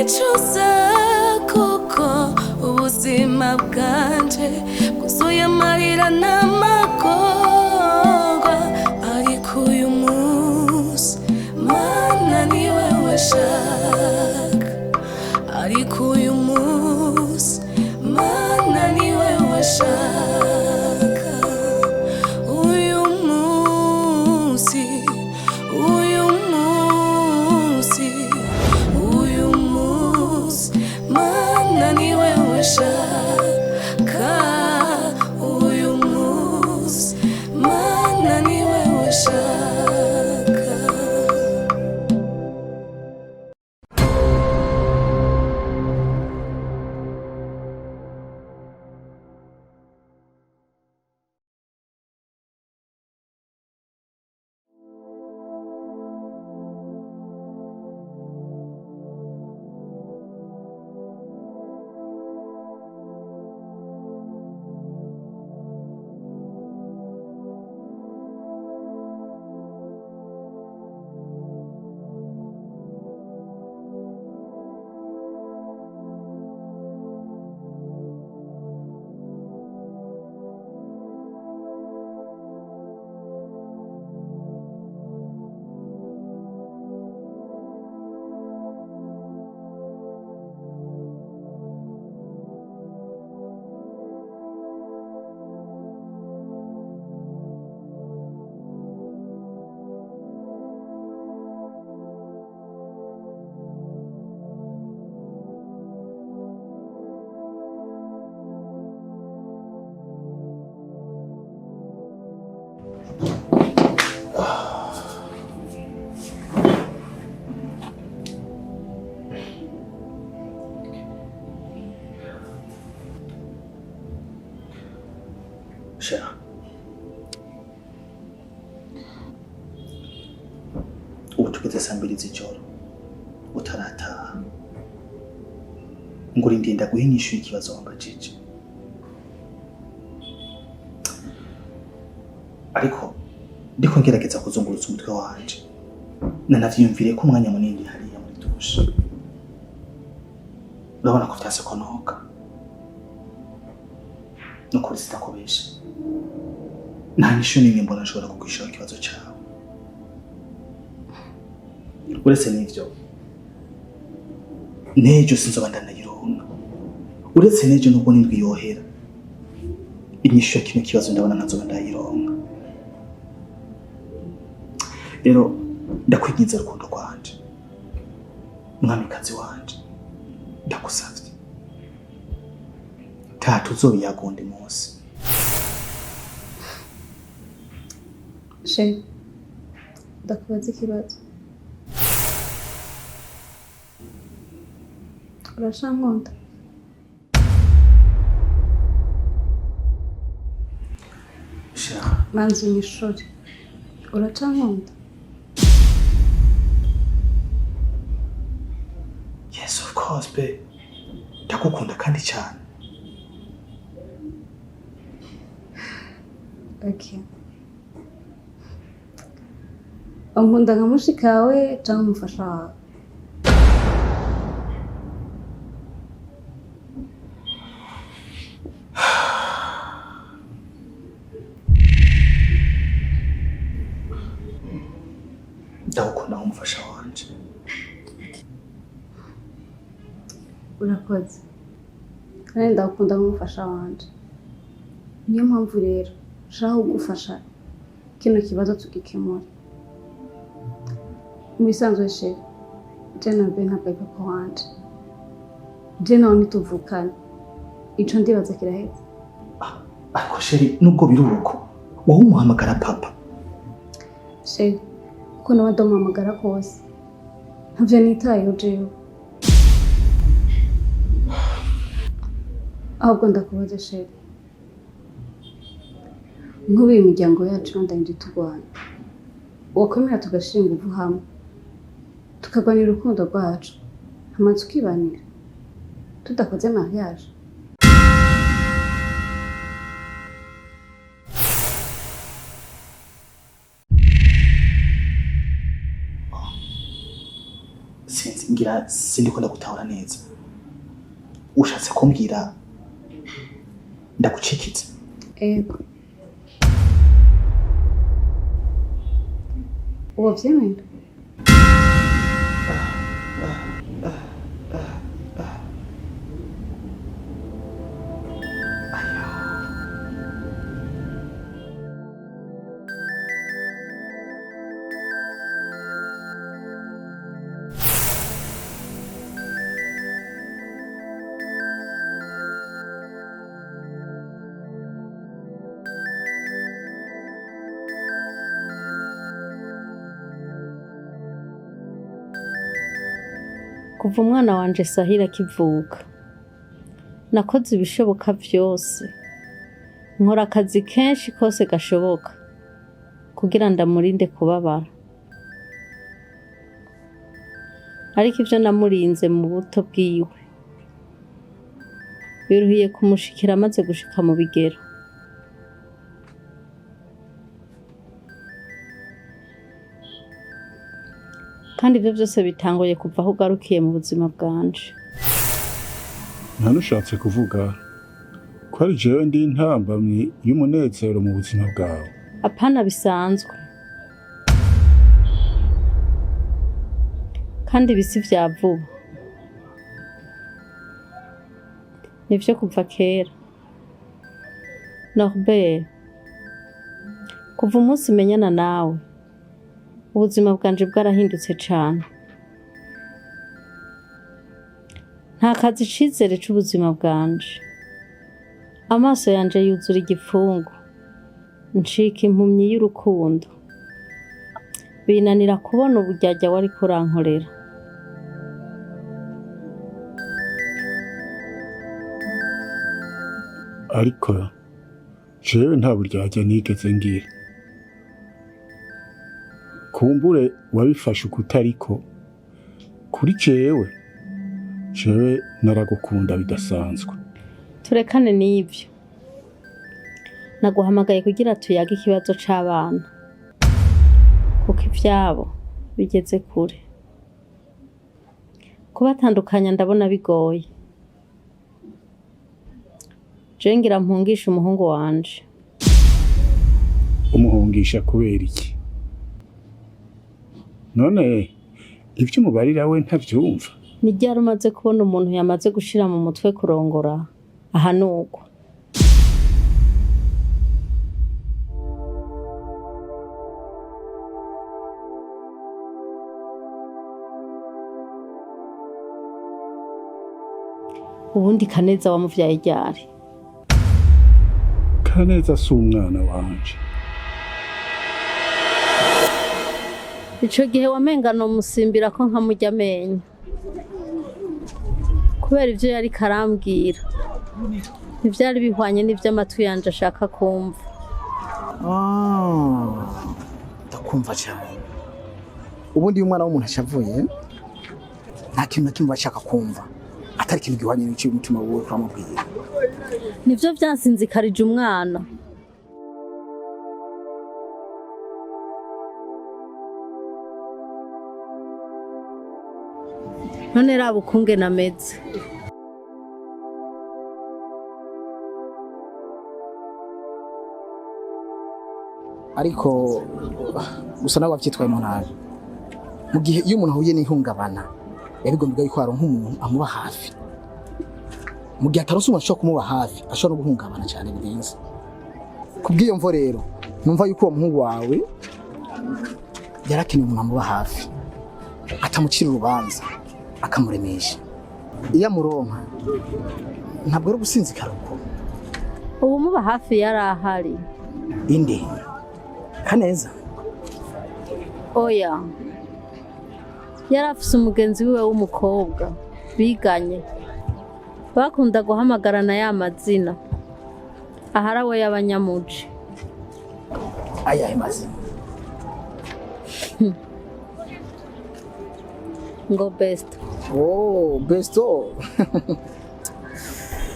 Ndicuza kuko ubuzima bwanje bwuzuye amarira n'amagorwa, ariko uyu munsi, Mana, ni wewe shaka. Ariko uyu munsi, Mana, ni wewe shaka. Uyu munsi, uyu munsi, uyu munsi, Mana, ni wewe shaka. Uyu munsi, Mana, ni wewe shaka. Cher, ubu tugeze saa 2 z'ijoro utarataha, ngo urindinde ndaguhe inyishu y'ikibazo wambajije. Ariko ndiko ngerageza kuzungurutsa umutwe wanje, nanavyiyumviriye ko umwanya munini hariya muri douche. Urabona ko vyase ko noga. Nukuri sitakubesha, nta nyishu n'imwe mbona nshobora kukwishura ikibazo cawe. Uretse n'ivyo, n'ejo sinzoba ndanayironka. Uretse n'ejo, nubwo n'indwi yohera, inyishu ya kino kibazo ndabona ntazoba ndayironka. Rero ndakwinginze, rukundo rwanje, mwamikazi wanje, ndagusavye, tata uzobiyaga uwundi munsi. Chéri, ndakubaza ikibazo. Urashankunda? Cher. Manzi, unyishure. Uracankunda? Yes, of course, babe, ndagukunda kandi cyane. Okay. Unkunda nka mushikawe canke umufasha wawe? Ndagukunda nk'umufasha wanje. Urakoze. Kandi ndagukunda nk'umufasha wanje. Niyo mpamvu rero nshaka kugufasha kino kibazo tugikemure. Mu bisanzwe, chéri, je na Ben ntabwo ari papa wanje. Je nawe ntituvukana. Ico ndibaza kiraheze. Ariko chéri, nubwo biri uko, wowe umuhamagara papa. Chéri, uko nawe ndamuhamagara kose, ntavyo nitayeho jewe. Ahubwo ndakubaza, chéri, nk'ubu iyi miryango yacu yandanyije turwana, wakwemera tugashira inguvu hamwe, tukarwanira urukundo rwacu, hama tukibanira tudakoze mariage? Sinzi, ngira sindiko ndagutahura neza. Ushatse kumbwira ndagucikiza? Ego. Uwo vyemera? Kuva umwana wanje Sahira akivuka, nakoze ibishoboka vyose, nkora akazi kenshi kose gashoboka kugira ndamurinde kubabara. Ariko ivyo namurinze mu buto bwiwe biruhiye kumushikira amaze gushika mu bigero. Kandi ivyo vyose bitanguye kuva aho ugarukiye mu buzima bwanje. Ntanushatse kuvuga ko ari jewe ndi intambamyi y'umunezero mu buzima bwawe? Apana bisanzwe. Kandi ibi si vya vuba. Nivyo kuva kera. Norbert, kuva umunsi menyana nawe, ubuzima bwanje bwarahindutse cane. Ntakaza icizere c'ubuzima bwanje. Amaso yanje yuzura igipfungu. Ncika impumyi y'urukundo. Binanira kubona uburyarya wariko urankorera. Ariko jewe nta buryarya nigeze ngira. Kumbure wabifashe ukutariko, kuri jewe, jewe naragukunda bidasanzwe. Turekane n'ivyo. Naguhamagaye kugira tuyage ikibazo c'abana. Kuko ivyabo bigeze kure. Kubatandukanya ndabona bigoye. Jewe ngira mpungishe umuhungu wanje. Umuhungisha kubera iki? None ivyo umubarira we ntavyumva? Ni ryari umaze kubona umuntu yamaze gushira mu mutwe kurongora ahanurwa? Ubundi Kaneza wamuvyaye ryari? Kaneza si umwana wanje. Ico gihe wamenga nomusimbira ko nkamurya amenyo. Kubera ivyo yariko arambwira, ntivyari bihwanye n'ivyo amatwi yanje ashaka kumva. Ah, ndakumva cyane. Ubundi iyo umwana w'umuntu ashavuye, nta kintu na kimwe aba ashaka kumva atari ikintu gihwanye n'icyo umutima wiwe uramubwira. Nivyo vyansinzikarije umwana. None raba ukungene ameze. Ariko gusa nawe wavyitwayemo nabi. Mu gihe iyo umuntu ahuye n'ihungabana, biba bigomba yuko haronka umuntu amuba hafi. Mu gihe ataronse umuntu ashobora kumuba hafi, ashobora no guhungabana cyane birenze. Kubw'iyo mvo rero, numva yuko uwo muhungu wawe yarakeneye umuntu amuba hafi, atamucira urubanza, akamuremesha. Iyo amuronka, ntabwo ari ugusinzikara uko. Uwumuba hafi yari ahari. Inde? Kaneza? Oya. Yari afise umugenzi wiwe w'umukobwa biganye. Bakunda guhamagarana ya mazina. Ahari we y'abanyamuji. Ayahe mazina? Ngo besto. Oh, besto.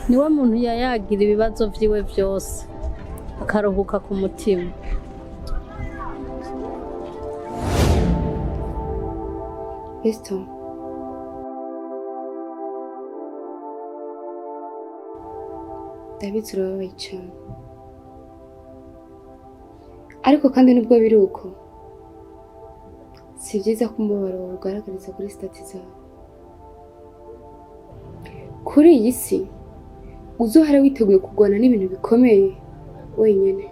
Niwe muntu yayagira ibibazo vyiwe vyose. Akaruhuka ku mutima. Besto, Ndabizi urababaye cyane, ariko kandi nubwo biri uko, si byiza ko umubabaro wawe ugaragariza kuri status zawe. Kuri iyi si uzohora witeguye kurwana n'ibintu bikomeye wenyine,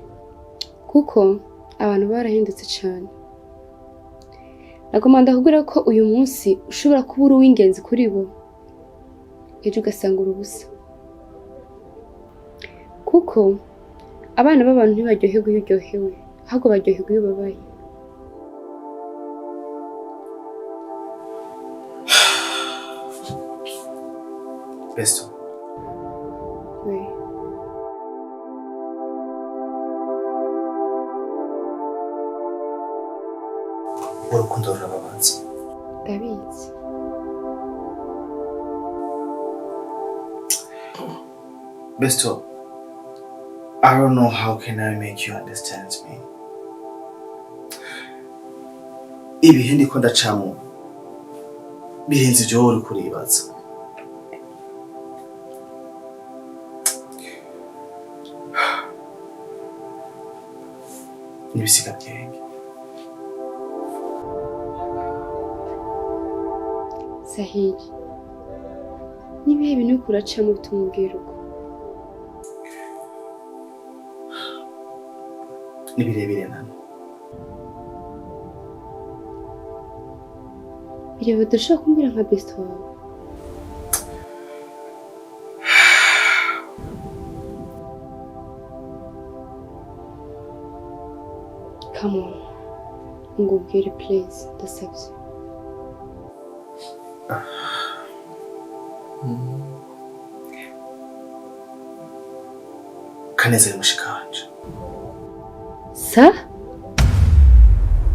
kuko abantu barahindutse cyane. Nagomba ndakubwira ko uyu munsi ushobora kuba uri uw'ingenzi kuri bo, ejo ugasanga uri ubusa, kuko abana b'abantu ntibaryoherwa iyo uryohewe, ahubwo baryoherwa iyo ubabaye. Besto, We. Urukundo rurababaza. Ndabizi. Besto, I don't know how can I make you understand me. Ibihe ndiko ndacamo birenze ibyo wowe uriko uribaza. N'ibisiga byenge. Sahiri, n'ibihe bintu uriko uracamo bituma umbwira uko? Ni birebire nano. Bireba udashobora kumbwira nka besto wawe? Come on, ngo ubwire please, ndasabye. Kanezero mushikanje. Sa?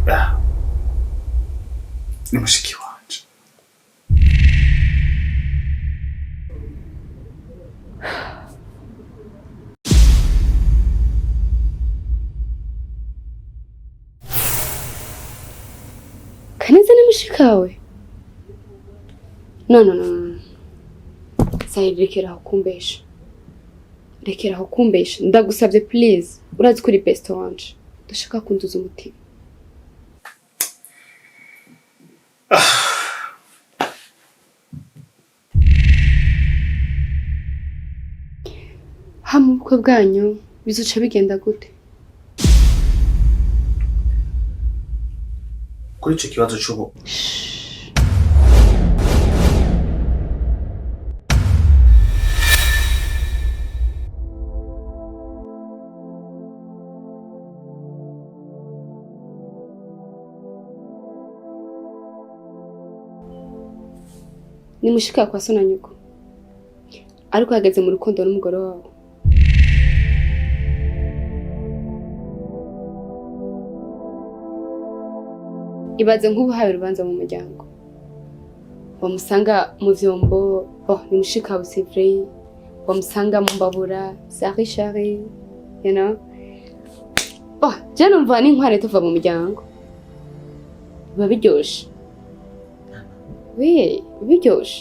Ah. Ni mushiki wanje. Kaneza ni mushikawe? No, no, no, no. Sahiri, rekera aho kumbesha. Rekera aho kumbesha. Ndagusabye please. Urazi ko uri best wanje. Ndashaka kunduza umutima. Hama ubukwe bwanyu bizoca bigenda gute? Kuri ico kibazo c'ubu Ni mushika kwa so na nyoko, ariko hageze mu rukundo n'umugore wawe. Ibaze nk'ubu hawe urubanza mu muryango, wamusanga mu vyombo, oh, ni mushika wawe, c'est vrai, wamusanga mu mbabura, sari shari, you know. Oh, je numva n'inkware tuva mu muryango biba biryoshe. We, biryoshe.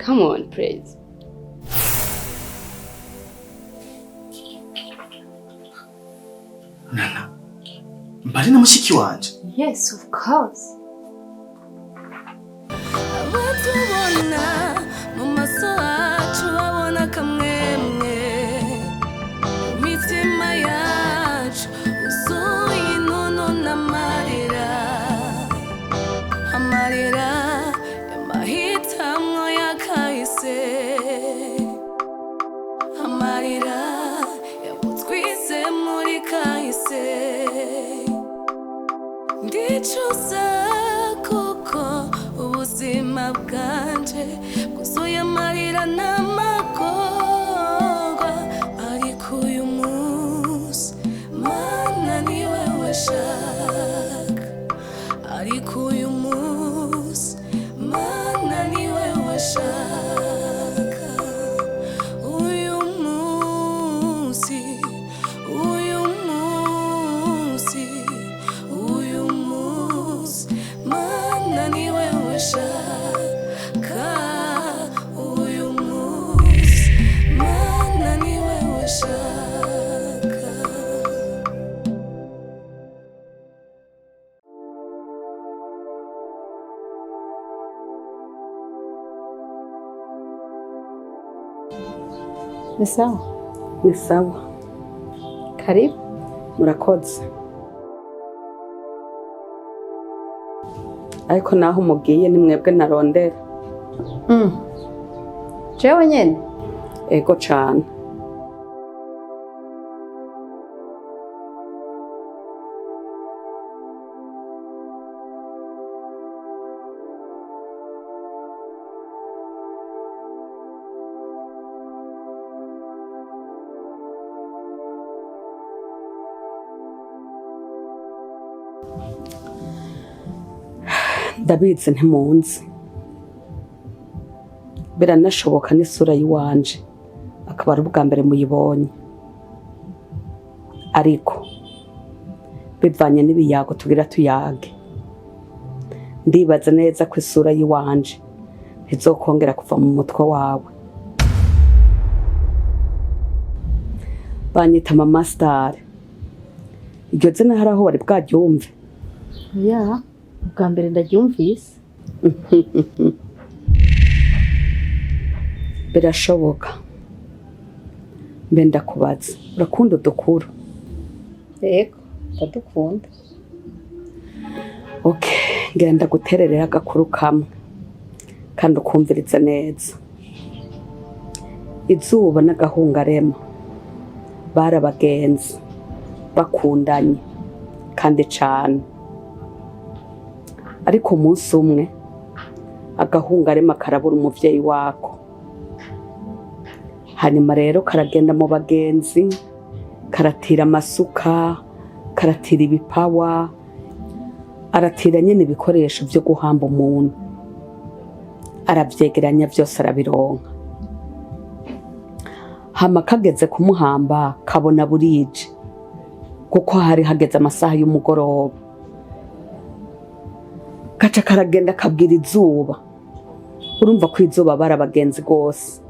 Come on, please. Nana, mbari na mushiki wanje. Yes, of course. Abatubona mu maso hacu babona akamwemwe, mu mitima yacu uzuye intuntu n'amarira, amarira y'amahitamwo ya kahise, amarira yabutwize muri kahise. Ndicuza. Ni sawa. Ni sawa. Karibu. Murakoze. Ariko naho umugiye ni mwebwe narondera. Jewe nyene? Ego cane. Ndabizi ntimunzi, biranashoboka n'isura y'iwanje akaba ari ubwa mbere muyibonye, ariko bivanye n'ibiyago tugira tuyage, ndibaza neza ko isura y'iwanje ntizokongera kuva mu mutwe wawe. Banyita Mama Star, iryo zina hari aho wari bwaryumve? Ya, ubwa mbere ndaryumvise. Birashoboka. Mbe ndakubaza, urakunda udukuru? Yego, ndadukunda. Okay, ngira ndagutererera agakuru kamwe kandi ukumvirize neza. Izuba n'agahungarema bari abagenzi bakundanye kandi cane, ariko umunsi umwe agahungarema karabura umuvyeyi wako. Hanyuma rero karagenda mu bagenzi, karatira amasuka, karatira ibipawa, aratira nyene ibikoresho vyo guhamba umuntu, aravyegeranya vyose arabironka. Hama kageze kumuhamba kabona burije, kuko hari hageze amasaha y'umugoroba. Gaca karagenda kabwira izuba, urumva ko izuba bari abagenzi gose.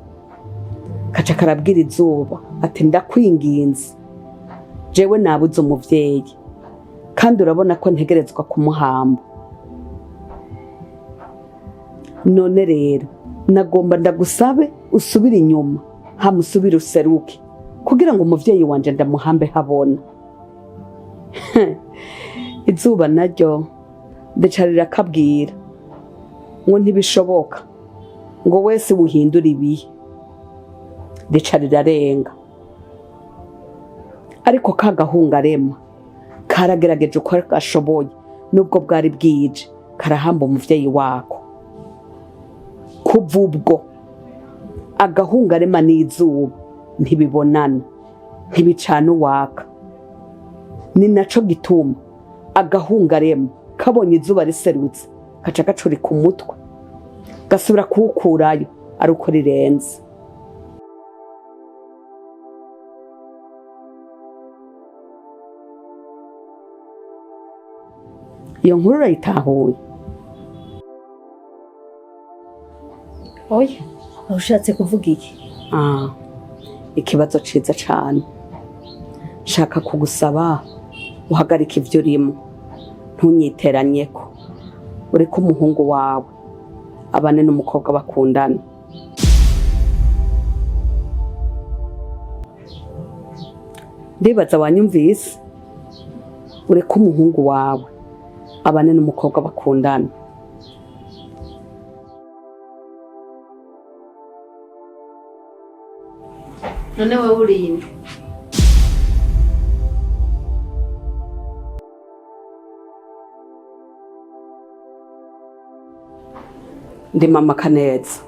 Gaca karabwira izuba ati ndakwinginze, jewe nabuze umuvyeyi kandi urabona ko ntegerezwa kumuhamba, none rero nagomba ndagusabe usubire inyuma hamusubire useruke kugira ngo umuvyeyi wanje ndamuhambe habona. Izuba naryo ndica rirakabwira ngo ntibishoboka, ngo wese wuhindura ibihe. Rica rirarenga. Ariko ka gahungarema karagerageje uko gashoboye, nubwo bwari bwije, karahamba umuvyeyi wako. Kuva ubwo agahungarema n'izuba ntibibonana, ntibicana uwaka. Ni naco gituma agahungarema kabonye izuba riserutse kaca gacurika umutwe, gasubira kuwukurayo ari uko rirenze. Iyo nkuru urayitahuye? Oya, aho ushatse kuvuga iki? Ikibazo ciza cane. Nshaka kugusaba uhagarike ivyo urimo, ntunyiteranyeko. Ureke umuhungu wawe abane n'umukobwa bakundana. Ndibaza wanyumvise? Ureke umuhungu wawe abane n'umukobwa bakundana. None wewe urinde? Ndi Mama Kaneza.